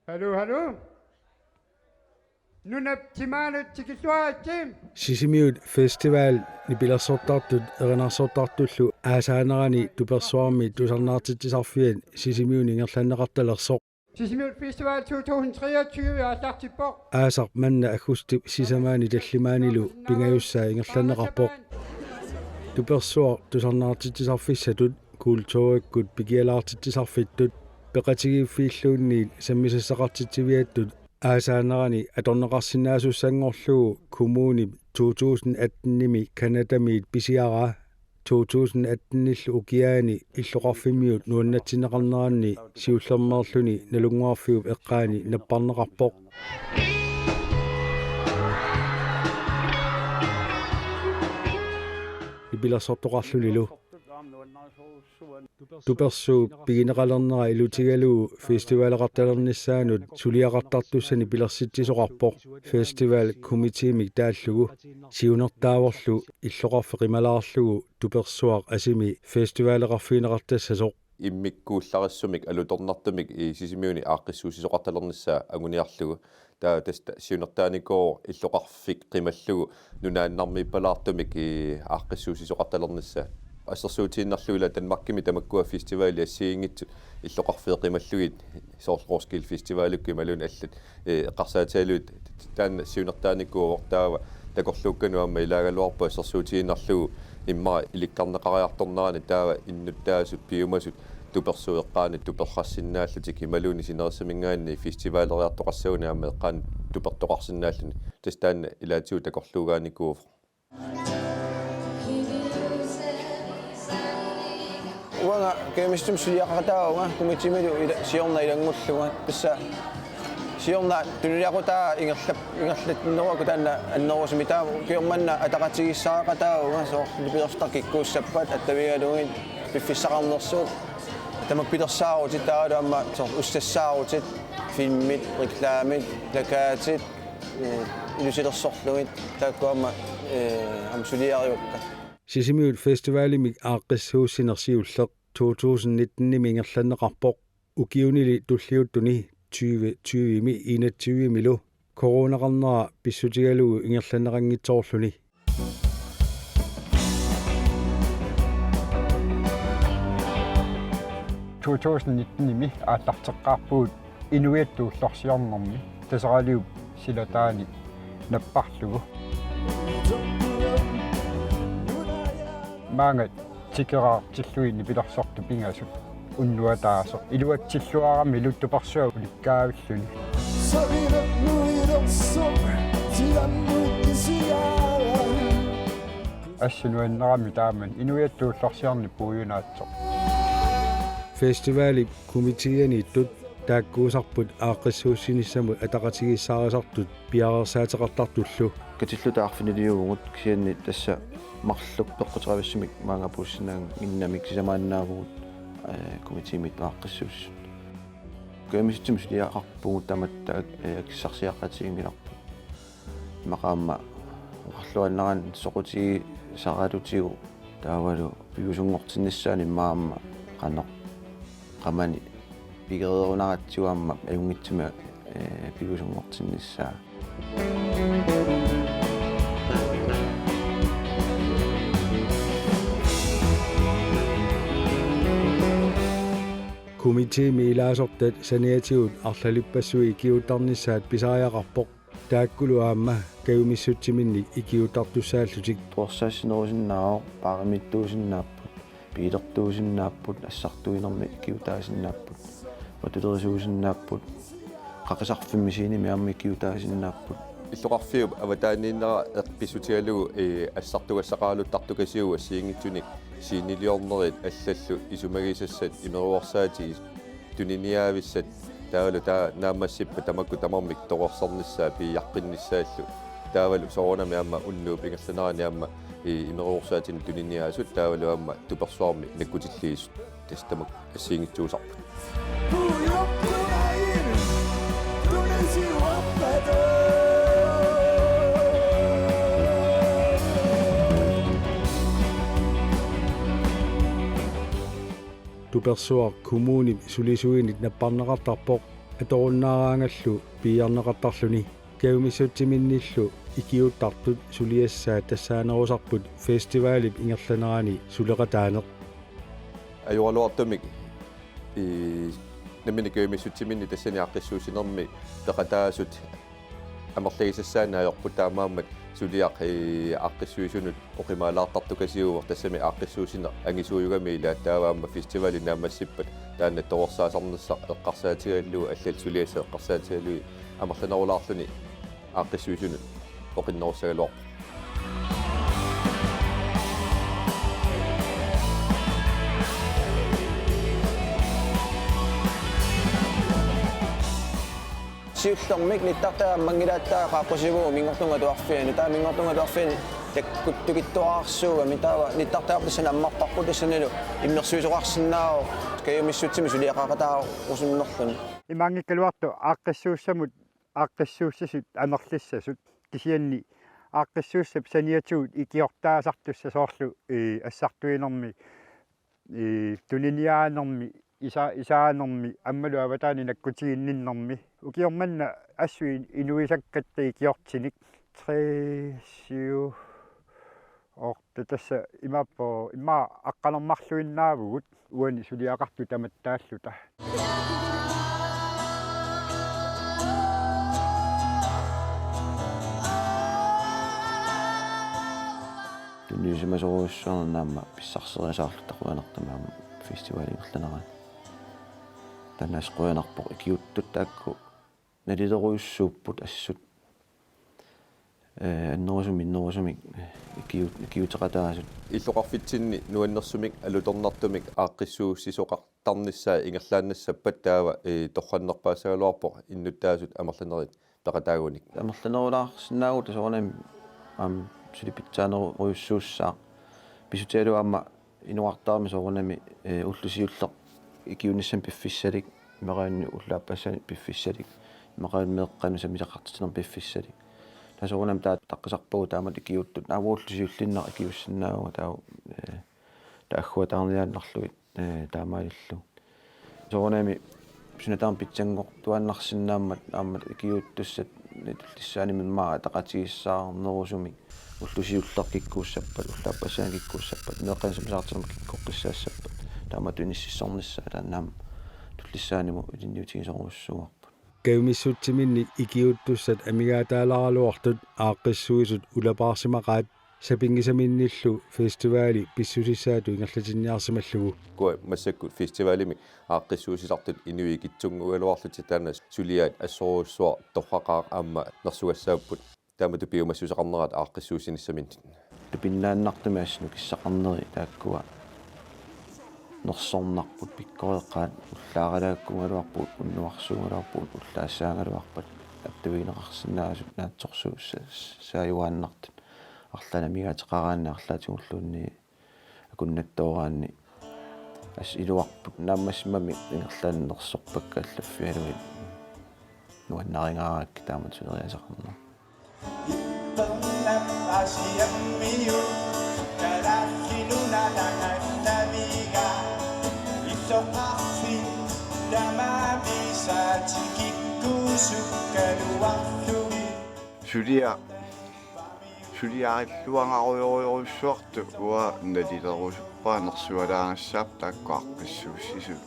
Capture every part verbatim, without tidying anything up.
Hallo, hallo. Nunap timaanut tikilluaritsi. Sisimiut Festival nipilersortartut erinarsortartullu aasaanerani tupersuarmi tusarnaartitsisarfiat Sisimiuni ingerlanneqartalersoq. Sisimiut Festival to tusind treogtyve aallartippoq. Aasaq manna aggustip sisamaani tallimaanilu pingajussaa ingerlanneqarpoq. Tupersuaq tusarnaartitsisarfissatut, kulturikkut pikialaartitsisarfittut, peqatigiiffiilluunniit sammisassaqartitsiviattut aasaanerani atorneqarsinnaasussanngorlugu kommunip to tusind atten-imi Canadamiit pisiaraa to tusind atten-illu ukiaani illoqarfimmiut nuannatsinneqarneranni siullermeerluni Nalunnguarfiup eqqaani napparneqarpoq. Nipilersortoqarlunilu. Tupersuup pigineqalernera ilutigalugu festivaleqartalernissaanut suliaqartartussanik pilersitsisoqarpoq festival komiteemik taallugu, siunertaavorlu illoqarfik qimalaarlugu tupersuaq asimi festivaleqarfigineqartassasoq. Immikkuullarissumik alutornartumik i Sisimiuni aaqqissuussisoqartalernissaa anguniarlugu. Taava tassa siunertaanikuuvoq illoqarfik qimallugu nunaannarmiippalaartumik i aaqqissuussisoqartalernissaa. Assersuutigiinnarlugu ila Danmarkimi tamakkua festivalit assigiinngitsut illoqarfiit qimallugit, soorlu Roskilde Festivalikkut imaluunniit allat, eh, eqqarsaatigalugit, taanna siunertaanikuuvoq. Taava takorluukkanut aamma ilaagaluarpoq assersuutigiinnarlugu immaqa ilikkarneqariartornerani taava innuttaasut piumasut tupersuup eqqaani tuperrassinnaallutik imaluunniit sinerissaminngaanniit festivaleriartoqassaguni aamma eqqaani tupertoqarsinnaalluni. Tassa taanna ilaatigut takorluugaanikuuvoq. Uanga kajumissutsimi suliaqataavunga, komiteemilu ila-, siorna ilanngullunga. Tassa siorna tunuliaqutaa ingerlap-, ingerlatsinneruakkut taanna annerusumik, taava ukioq manna ataqatigiissaaqataavunga, soorlu nipilersortaqarfik kikkuussappat attavigalugit piffissaqarnersugut. Tamakku pilersaarutit taavalu aamma soorlu ussassaarutit, filmit, reklamit, plakatit, eh, ilusilersorlugit, taakku aamma, eh, aamma suliarivakka. Sisimiut Festivalimik aaqqissuussineq siulleq to tusind nitten-imi ingerlanneqarpoq. Ukiunili tulliuttuni tyve tyve-mi enogtyve-milu coronaqarnera pissutigalugu ingerlanneqanngitsoorluni. To tusind nitten-imi aallarteqqaarpugut Inuiattut Ullorsiornermi Taseraliup silataani napparlugu. Maanga tikeraartillugit nipilersortut pingasut unnuataasoq iluatsilluaramilu tupersuaq ulikkaavilluni. Assut nuannerami taamani Inuiattut Ullorsiorneq puiunaatsoq. Festivalip komiteeniittut taakkuusarput aaqqissuussinissamut ataqatigiissaarisartut piareersaateqartartullu. Katilluta arfiniliuvugut kisianni tassa marluk peqquteqavissumik maanga puussinnaannginnamik sisamaannaavugut, eh, komiteemiittut aaqqissuussisut. Kajumissutsimi suliaqarpugut tamatta, eh, akissarsiaqatiginngilarput. Immaqa aamma oqarluaannaraanni soqutigisaralutigu taavalu piviusunngortinnissaanut immaqa aamma qanoq qamani pigereerunaratsigu aamma ajunngitsumik, eh, piviusunngortinnissaa. Komiteemi ilaasortat saniatigut arlalippassuit ikiuuttarnissaat pisariaqarpoq. Taakkulu aamma kajumissutsiminnik ikiuuttartussaallutik. Toqqorsaassinnerusinnaavoq, paarimiittuusinnaapput, biilertuusinnaapput, assartuinermi ikiuutaasinnaapput, matulerisuusinnaapput, qaqisarfimmi scenemi aamma ikiuutaasinnaapput. Illoqarfiup avataaniinnera eqqissutigalugu, eh, assartugassaqaraluttartukasiuvoq assigiinngitsunik sceniliornerit allallu isumagisassat imeruorsaatit tuniniaavissat taavalu taava naammassippat tamakku tamarmik torersarnissaat piiaqqinnissaat taavalu soorunami aamma unnuup ingerlanerani aamma i-, imeruorsaatinut tuniniaasut taavalu aamma tupersuarmi nakkutilliisut. Tassa tamakku assigiinngitsuusarput. Tupersuaq kommunip sulisuinit napparneqartarpoq. atorunnaaraangallu piiarneqartarluni. Kajumissutsiminiillu ikiuuttartut suliassaat tassaanerusarput festivalip ingerlanerani suleqataaneq. Ajoraluartumik i nammineq kajumissutsiminni tassani aaqqissuussinermi peqataasut amerligisassaannik ajorput, taamaammat suliaq i aaqqissuisunut oqimaalaartartukasiuvoq, tassami aaqqissuussineq angisuujugami, ila taava aamma festivali naammassippat taanna toqqorsaasarnissaq eqqarsaatigalugu, allat suliassat eqqarsaatigalugit amerlanerulaarluni aaqqissuisunut oqinnerussagaluarpoq. Siullermik nittartaat ammanngilaat taava qaaqqusivugut Minngortunnguup Atuarfiani. Taava Minngortunnguup Atuarfiani takkuttukittuararsuugami, taava nittartaat tassani ammarparput, tassanilu immersuisoqarsinnaavoq kajumissutsimik suliaqaqataarusunnerluni. Imaanngikkaluartoq aaqqissuussamut aaqqissuussisut amerlissasut, kisianni aaqqissuussap saniatigut ikiortaasartussaq soorlu, ee, assartuinermi, ee, tuniniaanermi, isa-, isaanermi, aammalu avataani nakkutiginninnermi. Ukioq manna assut in-, inuisakkatta ikiortinik, tre, syv, otte, tassa imaappoq, immaqa aqqaneq-marluinnaavugut uani suliaqartut tamattaalluta. Tunniusimasorujussuarnik aamma pissarseriasaarluta qujanartumik aamma festivalip ingerlanerani. Taanna assut qujanarpoq, ikiuuttut taakku nalilerujussuupput assut. Ee, annerusumik, minnerusumik, ee, ikiut-, ikiuuteqataasut. Illoqarfitsinni nuannersumik alutornartumik aaqqissuussisoqartarnissaa ingerlaannassappat taava, ee, torrannerpaassagaluarpoq innuttaasut amerlanerit peqataagunik. Amerlanerulaarsinnaavugut soorunami aamma suli pitsaanerujussuussaaq. Pissutigalugu aamma inuartarami soorunami, ee, ulloq siulleq ikiuunissamut piffissalik, immaqaluunniit ullaappassaani piffissalik, immaqaluunniit meeqqanut sammisaqartitsinermut piffissalik. Taava soorunami taava utaqqisarpagut taamatut ikiuuttut, aamma ulloq siullinnaq ikiuussinnaavagut taava, ee, taava agguataarniaannarlugit, ee, taamaalillugit. Soorunami suna tahanna pitsanngortuaannarsinnaammat aamma ikiuuttussat tullissaanimi immaqa ataqatigiissaarnerusumik ulloq siulleq kikkuussappat, ullaappassaani kikkuussappat, meeqqanut sammisaqartitsinermut kikkoqqissaassappat, taamatut inississornissaa taanna aamma tullissaanimut ilinniutigisorujussuuarput. Kajumissutsiminni ikiuuttussat amigaataalaaraluartut aaqqissuisut ulapaarsimaqaat, sapinngisaminiillu festivali pissusissaatut ingerlatinniarsimallugu. Ukua massakkut festivalimi aaqqissuussisartut inuit ikittunnguugaluarlutik, taanna suliaat assorujussuaq torraqaaq aamma nersugassaapput. Taamatut piumassuseqarneraat aaqqissuussinissaminnut. Tupinnaannartumik assut nukissaqarneri taakkua nersornarput, pikkoreqaat ullaaralaakkuugaluarput, unnuarsuugaluarput, ullaassaagaluarpat attavigineqarsinnaasut naatsorsuussa-, saajuaannartut, arlaannik amigaateqaraanni arlaatigulluunniit akunnattooraanni. Assut iluarput, naammassimammi ingerlaannaq nersorpakka allaffigalugit. Nuannarigaarakku taamatut suleriaaseqarneq. Suliaq, suliarilluagarujorujussuartut uanga nalilerusuppara, nersualaagassaarput taakku aaqqissuussisut.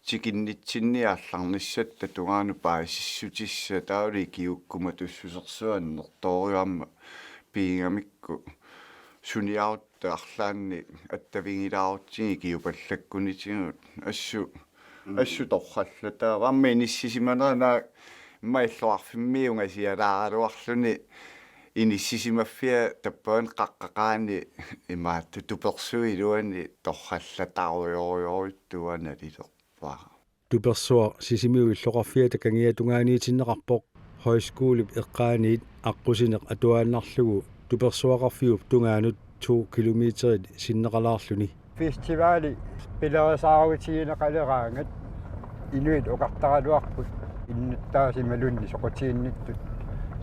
Tikinnitsinniit aallarnissatta tungaanut paasissutissaq, taavalu ikiuukkumatussusersuaq annertoorujussuarmik pigigamikku suniarutta arlaannik attavigilaarutsigit ikiupallakkunitigut. Assut, mm, assut torrallataavoq. Aamma inissisimanera naak immaqa illoqarfimmiit ungasialaaraluarluni inissisimaffia tappavani qaqqaqaani imaattoq tupersuup iluani torrallataarujorujorujussuaq nalilerpara. Tupersuaq Sisimiut illoqarfiata kangiatungaaniitinneqarpoq, højskolep eqqaaniit aqqusineq atuaannarlugu tupersuaqarfiup tungaanut to kilometerit sinneqalaarluni. Festivali pilerisaarutigineqaleraangat inuit oqartaraluarput innuttaasut imaluunniit soqutiginnittut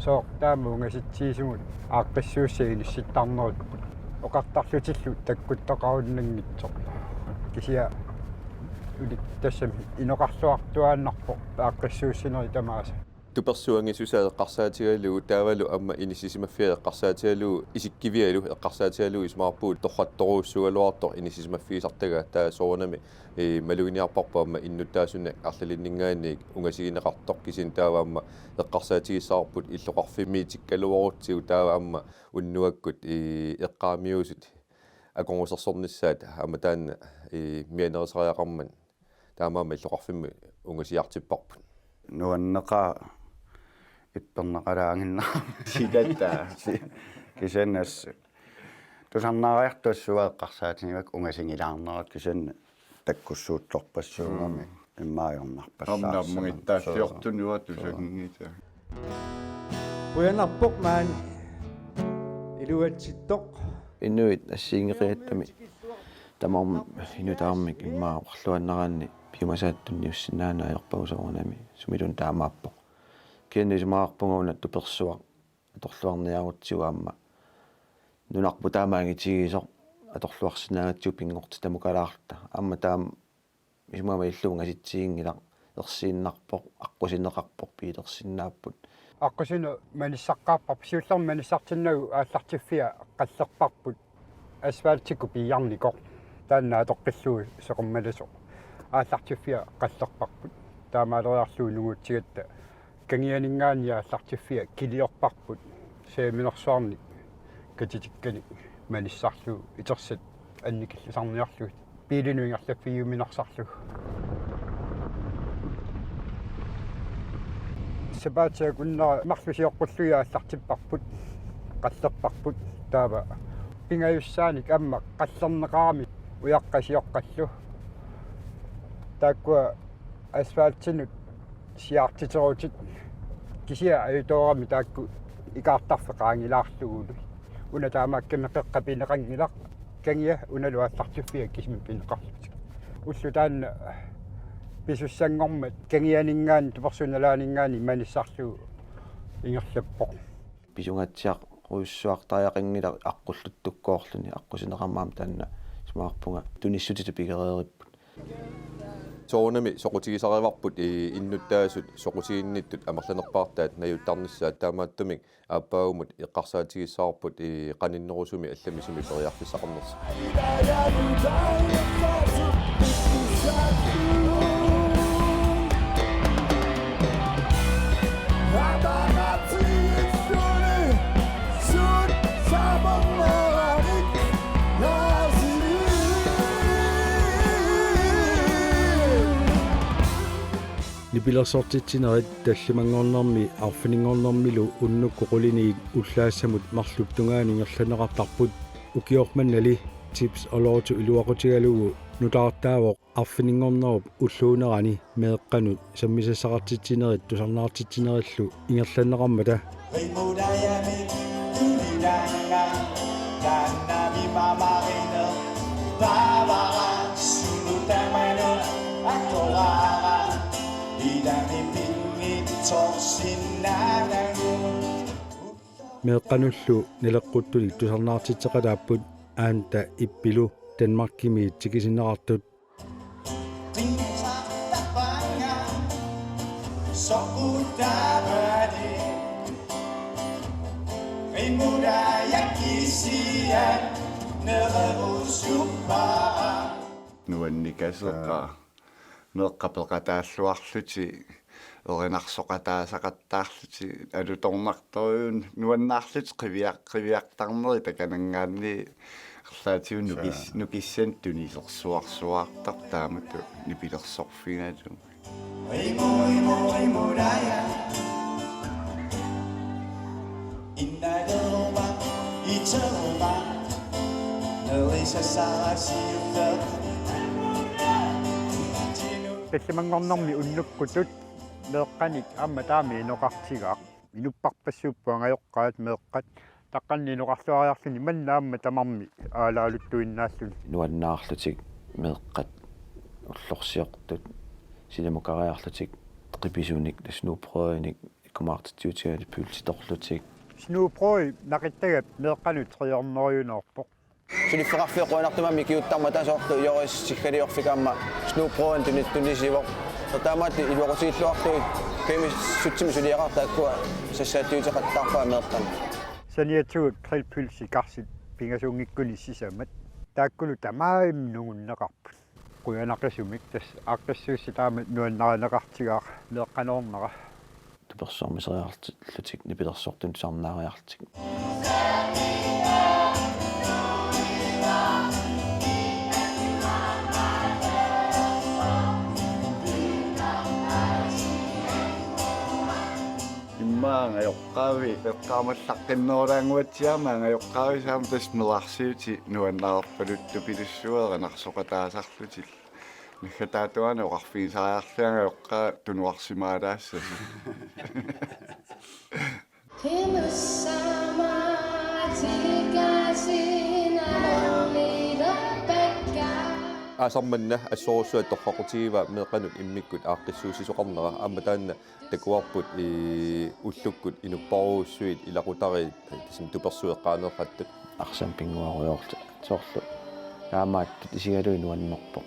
sooq taama ungasitsigisumut aaqqissuussat inissittarnerupput. Oqartarlutillu takkuttoqarunnanngitsoq. Kisianni Tassami inoqarluartuaannarpoq aaqqissuussinerit tamaasa. Tupersuanngitsusaa eqqarsaatigalugu taavalu aamma inissisimaffia eqqarsaatigalugu isikkivialu eqqarsaatigalugu isumaqarpugut torrattorujussuugaluartoq inissisimaffigisartagaa, taava soorunami, ee, maluginiarparput aamma innuttaasunik arlalinninngaanniit ungasigineqartoq, kisianni taava aamma eqqarsaatigissavarput illoqarfimmiitikkaluarutsigu taava aamma unnuakkut, ee, eqqaamiusut akornusersornissaat aamma taanna, ee, mianerisariaqarmat taamaammat illoqarfimmi ungasiartipparput. Nuanneqaaq ipperneqalaaginnarami. Silatta. Si-, kisianni assut tusarnaariartussua eqqarsaatigivakka ungasigilaarnerat, kisianni takkussuuttorpassuugami. Mm. Immaajornarpassaarsimammat. Amnammangittaaffiortunua tusaginngita. Qujanarpoq maani iluatsittoq. Inuit assigiinngeqigattami tamarmik inutaarmik immaqa oqarluaannaraanni piumasaata tunniussinnaanera ajorpagut, soorunami sumiluunniit taamaappoq. Kisianni isumaqarpunga una tupersuaq atorluarniarutsigu aamma nunarput taama angitigisoq atorluarsinnaagatsigu pinngortitamukalaarluta. Aamma taama isumaqarpunga illup ungasitsiginngilaq, ersiinnarpoq, aqqusineqarpoq, piilersinnaapput. Aqqusineq manissaqqaarparput, siullermik manissartinnagu aallartiffia qallerparput, asfaltikkut piiarnikoq. Taanna atoqqillugu seqummalasoq aallartiffia qallerparput. Taamaaleriarlugu nungutsigatta kangianinngaanniit aallartiffia kiliorparput, saaminersuarnik katitikkanik manissarlugu itersat annikillisarniarlugit, biilinut ingerlaffigiuminarsarlugu. Sapaatiakunnera marluk sioqqullugit aallartipparput, qallerparput, taava pingajussaanik aamma qallerneqarami ujaqqat sioqqallu. Taakkua asfaltinut siaartiterutit, kisianni ajutoorami taakku ikaartarfeqaanngilaarlugulu. Una taamaakkami qeqqap pineqanngilaq, kangia unalu aallartiffia kisimik pineqarlutik. Ulloq taanna pisussanngormat kangianinngaanniit tupersuup nalaaninngaanniit manissarlugu ingerlappoq. Pisungaatsiarujussuartariaqanngilaq aqqulluttukkoorluni, aqqusineqarmat aamma taanna isumaqarpunga tunissutitut pigereeripput. Soorunami soqutigisarivarput, ee, innuttaasut soqutiginnittut amerlanerpaartaat najuttarnissaat, taamaattumik aappaagummut eqqarsaatigissavarput, ee, qaninnerusumi allami sumi periarfissaqarnersoq. Nipilersortitsinerit tallimanngornermi arfininngornermilu unnukkut quliniit ullaassamut marluk tungaanut ingerlanneqartarput. Ukioq mannali Tips og Lotto iluaqutigalugu nutaartaavoq arfininngornerup ulluunerani meeqqanut sammisassaqartitsinerit tusarnaartitsinerillu ingerlanneqarmata. Meeqqanullu naleqquttunik tusarnaartitseqataapput Aanta Ippilu Danmarkimiit tikisinneqartut. Nuannikaseqqa. Meeqqat peqataalluarlutik, erinarsoqataasaqattaarlutik, alutornartorujussuarmik nuannaarlutik qiviaq-, qiviartarnerit takananngaanniit arlaatigut nukis-, nukissanik tunisersuarsuartartut taamatut nipilersorfigalugit. Tallimanngornermi unnukkutut meeqqanik aamma taama inoqartigaaq. Inupparpassuupput angajoqqaat meeqqat. Taqqanni inoqarluariarluni manna aamma tamarmik aalaaluttuinnaalluni. Nuannaarlutik meeqqat ullorsiortut silamukariarlutik qipisunik, tassa snobrødinik, ikkumaartitsiutigalutik pølsitorlutik. Snobrødi naqittagaq meeqqanut tre hundrede euroneerpoq. Suliffeqarfiup qujanartumik aamma ikiuuttarmata soorlu Joris Siggaliorfik aamma snowboardinut tuni-, tunisivoq. Taamaattumik iluaqutigilluarlugit kemi sutsimi suliaqartut taakkua sassaattuuteqattaarpaa meeqqanut. Saniatigut grillpølsi karsit pingasuunngikkunik sisamat. Taakkulu tamarmik nungunneqarput. Qujanaqisumik tassa aaqqissuussaq taama nuannarineqartigaaq meeqqanoornera. Tupersuarmik iseriarlutik nipilersortunik tusarnaariarlutik. Immaqa angajoqqaavi eqqaamallaqqinnerulaannguatsiarmat angajoqqaavissaaq tassa meerarsiutit nuannaarpaluttupilussuit erinarsoqataasarlutillu. Naggataatuani oqarfigisariarlunga angajoqqaat tunuarsimaalaassasoq. Aasaq manna assorujussuaq torraqutigivaa meeqqanut immikkut aaqqissuussisoqarnera aamma taanna takuarput i ullukkut inuppassuit ilaqutariit tassami tupersueqqaaneerpattut. Arsaq pinnguarujoorluta soorlu taamaattut isigalugit nuannerpoq.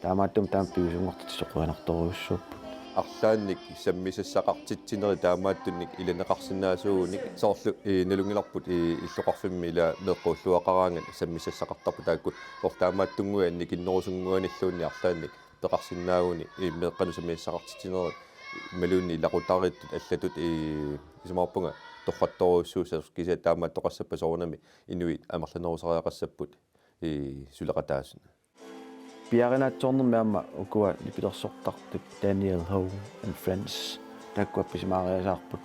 Taamaattumik taama piviusunngortitut qujanartorujussuupput. Arlaannik sammisassaqartitsinerit taamaattunik ilaneqarsinnaasuugunik soorlu i nalunngilarput i illoqarfimmi ila meeqqulluaqaraangat sammisassaqartarput taakku soorlu taamaattunnguit annikinnerusunnguanilluunniit arlaannik peqarsinnaaguni i meeqqanut sammisassaqartitsinerit imaluunniit ilaqutariittut allatut i isumaqarpunga torrattorujussuussasoq kisianni taamaattoqassappat soorunami inuit amerlanerusariaqassapput i suleqataasut. Piaarinaatsoornermi aamma ukua nipilersortartut Daniel Ho and Friends taakku appisimaariasaarput.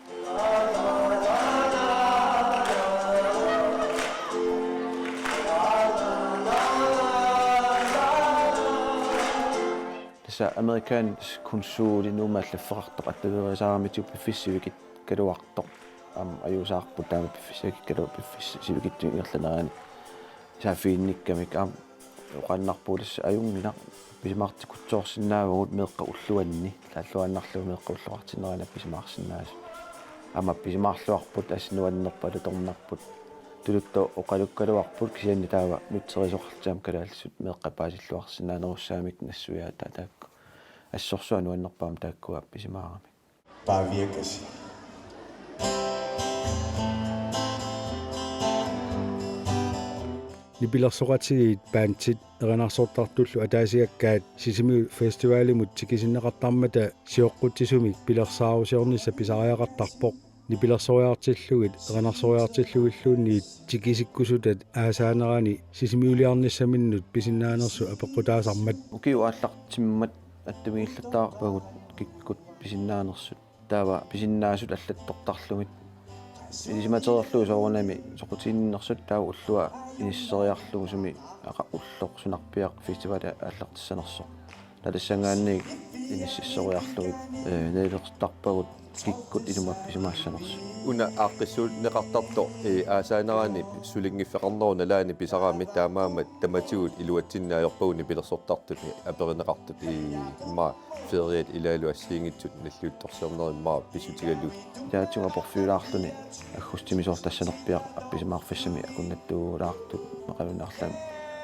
Tassa amerikansk konsulit Nuummi allaffeqartoq attaveeriasaaramitsigu piffissaq sivikikkaluartoq. Aamma ajuusaarput taama piffissaq sivikikkaluartoq piffissap sivikitsup ingerlanerani saaffiginnikkamik aamma oqaannarpugut tassa ajunngilaq appisimaartikutsoorsinnaavugut meeqqat ulluanni taalluaannarlugu meeqqat ulloqartinnerini appisimaarsinnaasut. Aamma appisimaarluarput assut nuannerpoq alutornarpoq. Tuluttut oqalukkaluarput kisianni taava nutserisoqartut aamma kalaallisut meeqqat paasilluarsinnaanerussagamik nassuiaataa taakku. Assorsuaq nuannerpoq aamma taakkua appisimaaramik. Påvirkes. Nipilersoqatigiit bandit erinarsortartullu ataasiakkaat Sisimiut Festivalimut tikisinneqartarmata sioqqutsisumik pilersaarusiornissaq pisariaqartarpoq. Nipilersoriartillugit erinarsoriartillugilluunniit tikisikkusutat aasaanerani Sisimiuliarnissaminnut pisinnaanersut apeqqutaasarmat. Ukiut aallartimmat attavigillattaarpagut kikkut pisinnaanersut. Taava pisinnaasut allattortarlugit. Ilisimatereerlugit soorunami soqutiginninnersut taava ullua inisseriarlugu sumi aqa ulloq sunarpiaq festivali aallartissanersoq. Tatassangaanniit inississoriarlugit, ee, nalilertarpagut kikkut ilumut appisimaassanersut. Una aaqqissuunneqartartoq, ee, aasaanerani sulinngiffeqarnerup nalaani pisarami taamaammat tamatigut iluatsinneq ajorpagut nipilersortartut, ee, aperineqartut, ee, immaqa feriat ilaalu assigiinngitsut nalliuttorsiornerit immaqa pissutigalugit. Ilaatigut aporfiulaarluni aggustimi soorlu tassanerpiaq appisimaarfissami akunnattuulaartut maqalunnaarlami.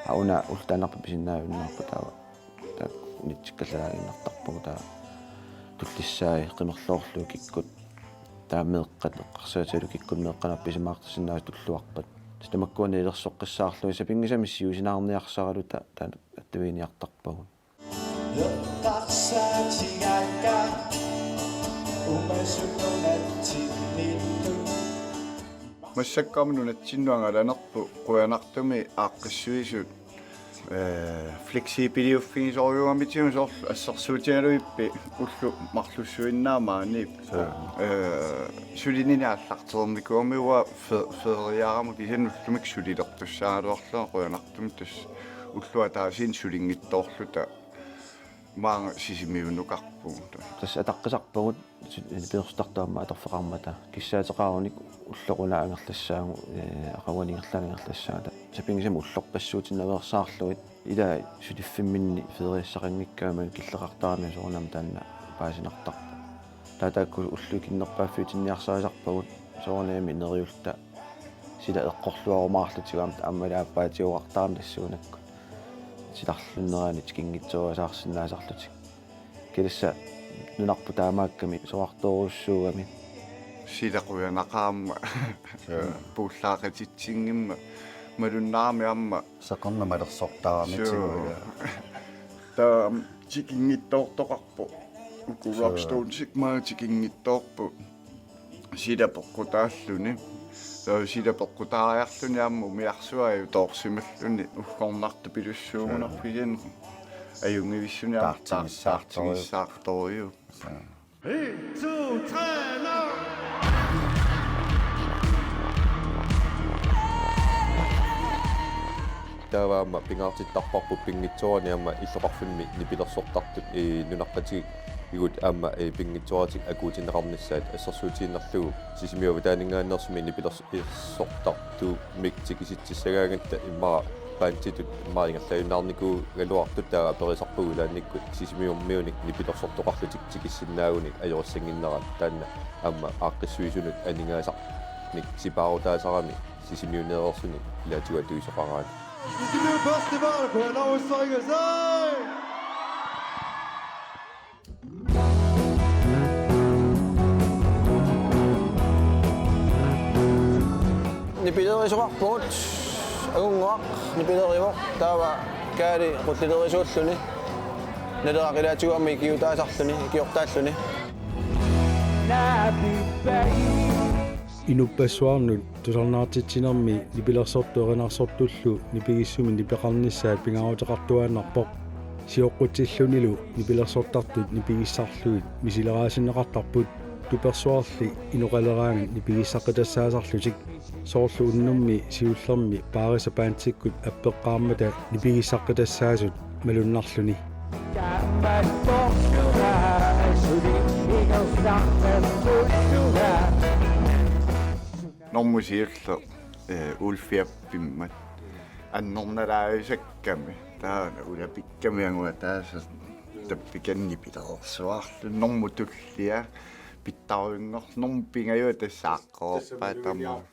Aa, una ultaannarpa pisinnaajunnaarpa taava. Taakku unitsikkallalaaginnartarpagut taava tullissaai qimerloorlugit kikkut taava meeqqat eqqarsaatigalugit kikkut meeqqanut appisimaartarsinnaasut tulluarpat. Tassa tamakkua nalilersoqqissaarlugit sapinngisamik siusinaarniarsaraluta taava attaviginiartarpagut. Eqqarsaatigaakka umasut nunatsinniittut. Massakkut aamma nunatsinnut angalanerput qujanartumik aaqqissuisut, ee, fleksibiliuffigisorujuugamitigut soorlu assersuutigalugippi ullut marlussuinnaat maaniipput. Suu. Ee, sulininik aallartereernikuugami uanga fe-, feriarama kisianni ullumikkut sulilertussaagaluarlunga qujanartumik tassa ullut ataasiinnaq sulinngitsoorluta maanga Sisimiunukarpugut. Tassa ataqqisarpagut su-, nipilersortartut aamma atorfeqarmata kissaateqarunik ulloq una angerlassaagut, ee, aqaguani ingerlaannaq angerlassaagut. Sapinngisamik ullorpassuutinnaveersaarlugit ilaa suliffimminni feriassaqanngikkaanni killeqartarami soorunami taanna paasinartarpoq. Taava taakku ullut ikinnerpaaffiutinniarsarisarpagut soorunami neriulluta Sila eqqorluarumaarlutik aamma, aamma ilaa aappaatigoqartarami tassuunakkut. Silarlunnerani tikinngitsoorasaarsinnaasarlutik. Kiisa nunarput taamaakkami soqartorujussuugami. Sila qujanaqaaq aamma. Joo. Puullaaqatitsinngimmat malunnarami aamma. Seqernup malersortarami. Joo. Tiguja. Taava tikinngitsoortoqarpoq. Uku Joo. Rockstonesik maani tikinngitsoorput. Sila peqqutaalluni. Taava sila peqqutaariarluni aamma umiarsuaq ajutoorsimalluni uggornartupilussuugunarpoq kisianni. Ajunngivissunik aamma taartigissaartorujuk. Taartigissaartorujuk. Joo. En, to, tre, nå! Taava aamma pingaartittarparput pinngitsoorani aamma illoqarfimmi nipilersortartut, ee, nunaqqatigiigut aamma, ee, pinngitsooratik akuutinneqarnissaat assersuutigiinnarlugu Sisimiut avataaninngaanneersumi nipilers-, -sortartumik tikisitsissagaangatta immaqa banditut immaqa ingerlajunnaarnikuugaluartut taava aperisarpagut ilaannikkut Sisimiormiunik nipilersortoqarlutik tikissinnaagunik ajorissannginneraat taanna aamma aaqqissuisunut aningaasarnik sipaarutaasarami Sisimiuneereersunik ilaatigut atuisoqaraanni. Sisimiut Festival på en afstrækkelse! Nipilerisoqarpugut, Agunnguaq nipilerivoq, taava Kaali qullilerisuulluni, Naleraq ilaatigut aamma ikiuutaasarluni, ikiortaalluni. Inuppassuarnut tusarnaartitsinermi nipilersortut erinarsortullu nipigissumik nipeqarnissaat pingaaruteqartuaannarpoq. Sioqqutillunilu nipilersortartut nipigissarlugit misileraasinneqartarput tupersuarli inoqaleraangat nipigissaqqitassaasarlutik, soorlu unnummi siullermi Paarisa bandikkut appeqqaammata nipigissaqqitassaasut malunnarluni. Normut siulleq, eh, Ulfiappimmat. Annernalaajusakkami. Taanna ulapikkami anguataasa tappikanni pilersuarlu. Normut tullia. Pittarujunngorlugu normut pingajuat tassa aaqqereerpaat tamarmik.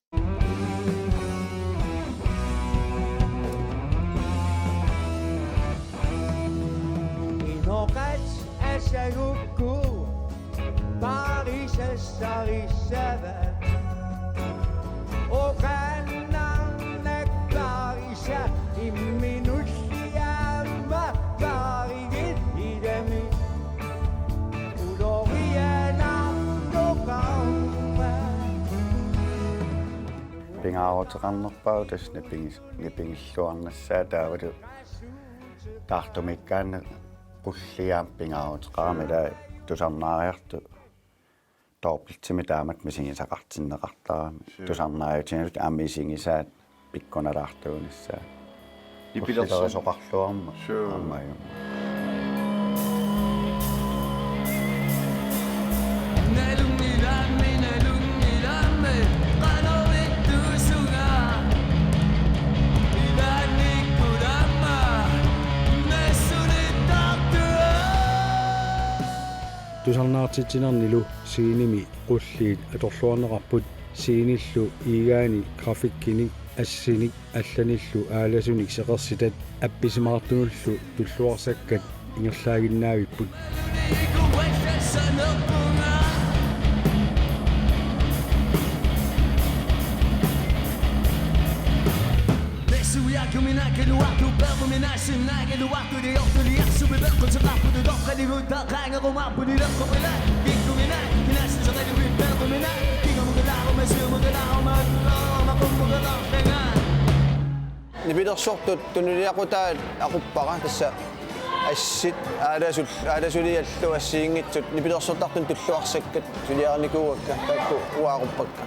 Inoqat asagukku paarisassarissavaat. Oqaannarnak paarisa imminulli aamma paarigit ilami. Ulorianartoqarmat. Pingaaruteqarnerpaavoq tassa nipigis-, nipigilluarnissaa taavalu taartumiikkaanni qulliit aamma pingaaruteqarami ilaa tusarnaariartut dobbeltimik taamatut misigisaqartinneqartarami. Suu. Tusarnaariutigalugit aamma isigisaat pikkunalaartuunissaat. Nipilers-, qullilerusoqarluarmat. Suu. Aamma ajunngilaq. Tusarnaartitsinernilu scenemi qulliit atorluarneqarput, scenillu igaani grafikkinik assinik allanillu aalasunik seqersitat appisimaartunullu tulluarsakkat ingerlaaginnaavipput. Nipilersortut tunuliaqutaat aquppara tassa assit aalasul-, aalasuliallu assigiinngitsut nipilersortartunut tulluarsakkat suliarinikuuakka taakku uanga aquppakka.